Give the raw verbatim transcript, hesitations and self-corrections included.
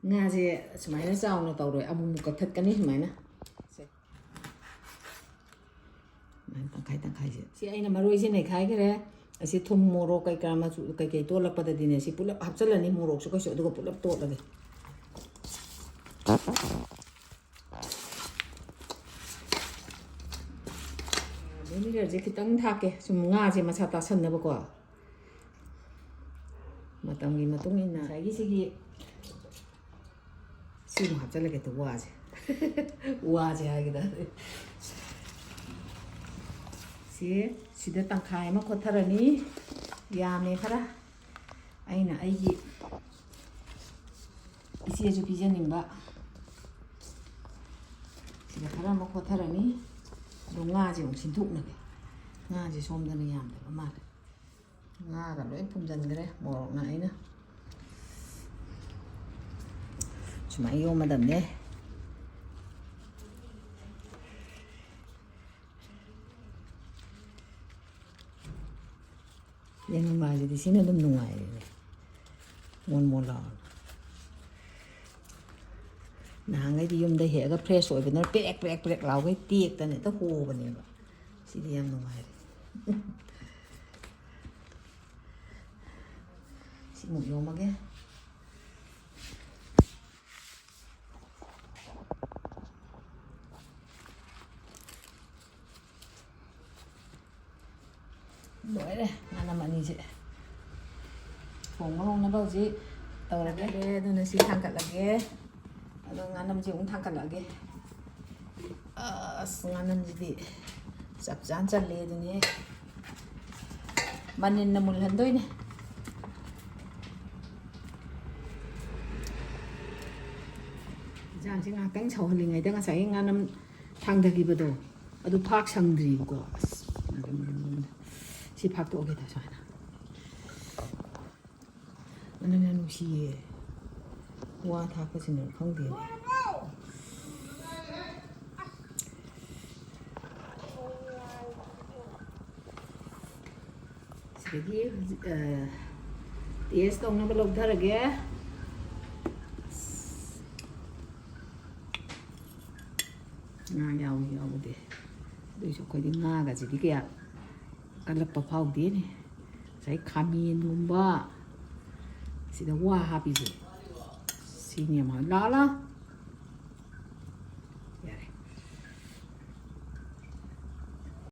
ꯉꯥꯁꯦ ꯁꯨꯃꯥꯏꯅ ꯆꯥꯎꯅ ꯇꯧꯔꯣꯏ, ꯑꯃꯨꯛꯃꯨꯛ ꯀꯛꯊꯠꯀꯅꯤ ꯁꯨꯃꯥꯏꯅ꯫ ꯁꯦ꯫ ꯁꯨꯃꯥꯏꯅ ꯇꯪꯈꯥꯏ ꯇꯪꯈꯥꯏꯁꯦ꯫ ꯁꯤ ꯑꯩꯅ ꯃꯔꯣꯏꯁꯦ ꯅꯩꯈꯥꯏꯈ꯭ꯔꯦ꯫ ꯑꯁꯤ ꯊꯨꯝ, ꯃꯣꯔꯣꯛ, ꯀꯩꯀꯥ ꯃꯆꯨ ꯀꯩꯀꯩ ꯇꯣꯠꯂꯛꯄꯗꯗꯤꯅꯦ, ꯁꯤ ꯄꯨꯂꯞ ꯍꯥꯞꯆꯤꯜꯂꯅꯤ, ꯃꯣꯔꯣꯛꯁꯨ ꯀꯩꯁꯨ, ꯑꯗꯨꯒ ꯄꯨꯂꯞ ꯇꯣꯠꯂꯒꯦ꯫ ꯚꯤꯅꯤꯒꯔꯁꯦ ꯈꯤꯇꯪ ꯊꯥꯛꯀꯦ, ꯁꯨꯝ ꯉꯥꯁꯦ ꯃꯁꯥ ꯇꯥꯁꯟꯅꯕꯀꯣ꯫ ꯃꯇꯝꯒꯤ ꯃꯇꯨꯡ ꯏꯟꯅ ꯉꯁꯥꯏꯒꯤ ꯁꯤꯒꯤ ꯁꯤꯃꯨꯛ ꯍꯥꯞꯆꯤꯜꯂꯒꯦ, ꯇꯨ ꯋꯥꯁꯦ꯫ ꯋꯥꯁꯦ ꯍꯥꯏꯒꯗ꯭ꯔꯥ? ꯁꯤ ꯁꯤꯗ ꯇꯪꯈꯥꯏ ꯑꯃ ꯈꯣꯠꯊꯔꯅꯤ꯫ ꯌꯥꯝꯃꯦ ꯈꯔ꯫ ꯑꯩꯅ ꯑꯩꯒꯤ ꯏꯆꯦꯁꯨ ꯄꯤꯖꯅꯤꯡꯕ꯫ ꯁꯤꯗ ꯈꯔ ꯑꯃ ꯈꯣꯠꯊꯔꯅꯤ꯫ ꯑꯗꯣ ꯉꯥꯁꯦ ꯑꯃꯨꯛ ꯁꯤꯟꯗꯣꯛꯅꯒꯦ꯫ ꯉꯥꯁꯦ ꯁꯣꯝꯗꯅ ꯌꯥꯝꯗꯕ ꯃꯥꯜꯂꯦ꯫ ꯉꯥꯒ ꯂꯣꯏ ꯄꯨꯝꯁꯤꯟꯈ꯭ꯔꯦ ꯃꯣꯔꯣꯛꯅ ꯑꯩꯅ꯫ ꯁꯨꯃꯥꯏꯅ ꯌꯣꯝꯃꯗꯕꯅꯦ꯫ ꯌꯦꯡꯉꯝꯕ ꯍꯥꯏꯁꯤꯗꯤ ꯁꯤꯅ ꯑꯗꯨꯝ ꯅꯨꯡꯉꯥꯏꯔꯦꯅꯦ꯫ ꯃꯣꯟ ꯃꯣꯟ ꯂꯥꯎꯔꯒ꯫ ꯅꯍꯥꯟꯈꯩꯗꯤ ꯌꯨꯝꯗ ꯍꯦꯛꯑꯒ fresh ꯑꯣꯏꯕꯅꯤꯅ ꯄ꯭ꯔꯦꯛ ꯄ꯭ꯔꯦꯛ ꯄ꯭ꯔꯦꯛ ꯂꯥꯎꯈꯩ ꯇꯦꯛꯇꯅ ꯍꯦꯛꯇ ꯍꯣꯕꯅꯦꯕ꯫ ꯁꯤꯗꯤ ꯌꯥꯝ ꯅꯨꯡꯉꯥꯏꯔꯦ꯫ ꯁꯤꯃꯨꯛ ꯌꯣꯝꯃꯒꯦ꯫ ꯂꯣꯏꯔꯦ, ꯉꯥꯅꯝ ꯑꯅꯤꯁꯦ ꯊꯣꯡꯕ ꯍꯧꯅꯕ ꯍꯧꯖꯤꯛ ꯇꯧꯔꯒꯦ꯫ ꯑꯗꯨꯅ ꯁꯤ ꯊꯥꯡꯒꯠꯂꯒꯦ, ꯑꯗꯣ ꯉꯥꯅꯝꯁꯦ ꯑꯃꯨꯛ ꯊꯥꯡꯒꯠꯂꯛꯑꯒꯦ꯫ ꯑꯁ, ꯉꯥꯅꯝꯁꯤꯗꯤ ꯆꯞ ꯆꯥꯅ ꯆꯜꯂꯦ ꯑꯗꯨꯅꯦ꯫ ꯃꯅꯤꯟꯅ ꯃꯨꯜꯍꯟꯗꯣꯏꯅꯦ꯫ ꯏꯟꯖꯥꯡꯁꯦ ꯉꯥꯏꯍꯥꯛꯇꯪ ꯁꯧꯍꯜꯂꯤꯉꯩꯗ ꯉꯁꯥꯏꯒꯤ ꯉꯥꯅꯝ ꯊꯥꯡꯊꯈꯤꯕꯗꯣ, ꯑꯗꯨ ꯐꯥꯛ ꯁꯪꯗ꯭ꯔꯤꯕꯀꯣ꯫ ꯑꯁ, ꯁꯤ ꯐꯥꯛꯇꯣꯛꯑꯒꯦꯗ ꯁꯨꯃꯥꯏꯅ꯫ ꯃꯅꯝ ꯌꯥꯝ ꯅꯨꯡꯁꯤꯌꯦ꯫ ꯋꯥ ꯊꯥꯛꯄꯁꯤꯅꯔ ꯈꯪꯗꯦꯅꯦ꯫ ꯁꯤꯗꯒꯤ ꯍꯧꯖꯤꯛ, ꯑ, taste ꯇꯧꯅꯕ ꯂꯧꯊꯔꯒꯦ꯫ ꯑꯁ, ꯉꯥ ꯌꯥꯎꯏ ꯌꯥꯎꯕꯗꯤ꯫ ꯑꯗꯨꯏꯁꯨ ꯑꯩꯈꯣꯏꯗꯤ ꯉꯥꯒꯁꯤꯗꯤ ꯀꯌꯥ ꯀꯜꯂꯛꯄ ꯐꯥꯎꯗꯦꯅꯦ꯫ ꯉꯁꯥꯏ ꯈꯥꯃꯦꯟꯒꯨꯝꯕ ꯁꯤꯗ ꯋꯥ ꯍꯥꯞꯄꯤꯁꯦ ꯁꯤꯅꯦ ꯃꯥ꯫ ꯂꯥꯛꯑꯣ, ꯂꯥꯛꯑꯣ꯫